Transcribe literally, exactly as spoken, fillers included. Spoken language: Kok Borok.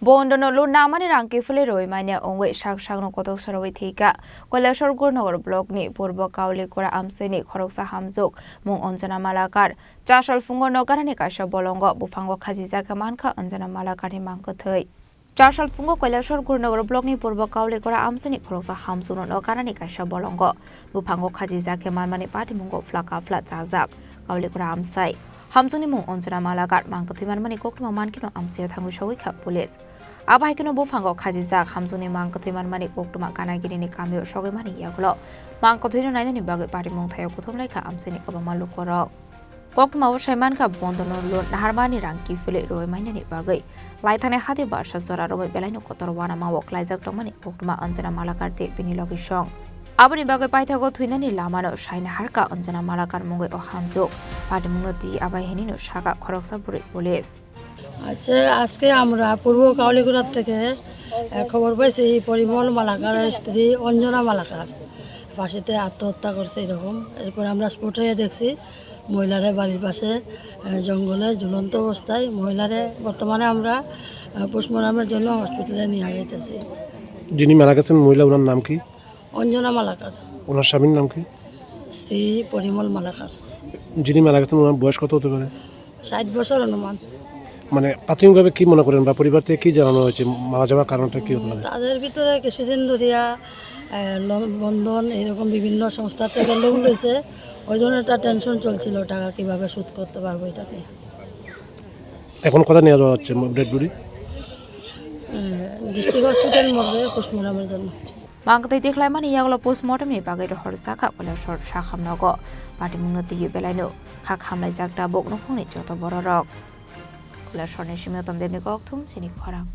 Bondono loan namani rang kiphilwi rwui manya wngwi sak sakno kotok sarawi thwikha. Kailashahar Gurnagar blockni Purbo Kaulikura amchaini khoroksa hamjwk mung Anjana Malakar. Chasal phungo nogarani kaisa bolongo buphango khajijak khe mankha Anjana Malakarni mang kwthwi. Chasal phungo Kailashahar Gurnagar blockni Purbo Kaulikura amchaini khoroksa hamjwkno nogarani kaisa bolongo buphango khajijak khe manmani patimungo phlaka phla chajak Kaulikura amchai. Hamjwkni mung Anjana Malakar mang kwthwi manmani koktwma mankhe no amchaio thangwi sogwi kha police. Abo hai kheno buphango khajijak hamjwkni mang kwthwi manmani koktwma Ganagirini kamio sogwi mani yagulo mang kwthwino nainani bagwi patimung thaio kuthum lai kha amchaini kwbangma lukorok. Koktwmao sai mankha bondono loan naharmani rang kiphilwi rwui mainani bagwi laithani hati barsa jora romwi belaino kotor uanamao klaijak tongmani koktwma Anjana Malakar tei bini logisong. Aboni bagwi paithago thwinani lamano sai naharkha Anjana Malakar mungwi o hamjwk. Patimungno twi abai hinino sakha khoroksa bwrwi police. আচ্ছা, আজকে আমরা পূর্ব কাউলিকুড়ার থেকে, আহ, খবর পাইছি পরিমল মালাকার স্ত্রী অঞ্জনা মালাকার ফাঁসিতে আত্মহত্যা করছে এরকম। এরপর আমরা স্পটে দেখছি মহিলারে বাড়ির পাশে, আহ, জঙ্গলে ঝুলন্ত অবস্থায়। মহিলারে বর্তমানে আমরা, আহ, পোস্টমর্টমের জন্য হসপিটালে নিয়ে যাইতেছি। যিনি মারা গেছেন মহিলা, ওনার নাম কি? অঞ্জনা মালাকার। ওনার স্বামীর নাম কি? শ্রী পরিমল মালাকার। যিনি মারা গেছেন, ওনার বয়স কত হতে পারে? ষাট বছর অনুমান। মানে, প্রাথমিকভাবে কি মনে করেন বা পরিবার থেকে কি জানানো হয়েছে, মারা যাওয়ার কারণটা কি হতে পারে? তাদের ভিতরে কিছুদিন ধরিয়া, আহ, ল-, বন্ধন, এরকম বিভিন্ন সংস্থা থেকে লোন লইছে। ওই ধরনের একটা টেনশন চলছিল, টাকা কিভাবে শোধ করতে পারবো, এটা নিয়ে। এখন কোথায় নিয়ে যাওয়া হচ্ছে ডেড বডি? আহ, ডিস্ট্রিক্ট হসপিটাল মর্গে পোস্টমর্টমের জন্য। Mang kwthwi tikhlaimani yagulo postmortemni bagwi rohor sakha Kailashahar sakhamnogo. Patimungno twiwi belaino kha khamlaijak tabuk nukhungni joto bororok. Kailashahar ni simi Utom Debni kokthum chini khorang.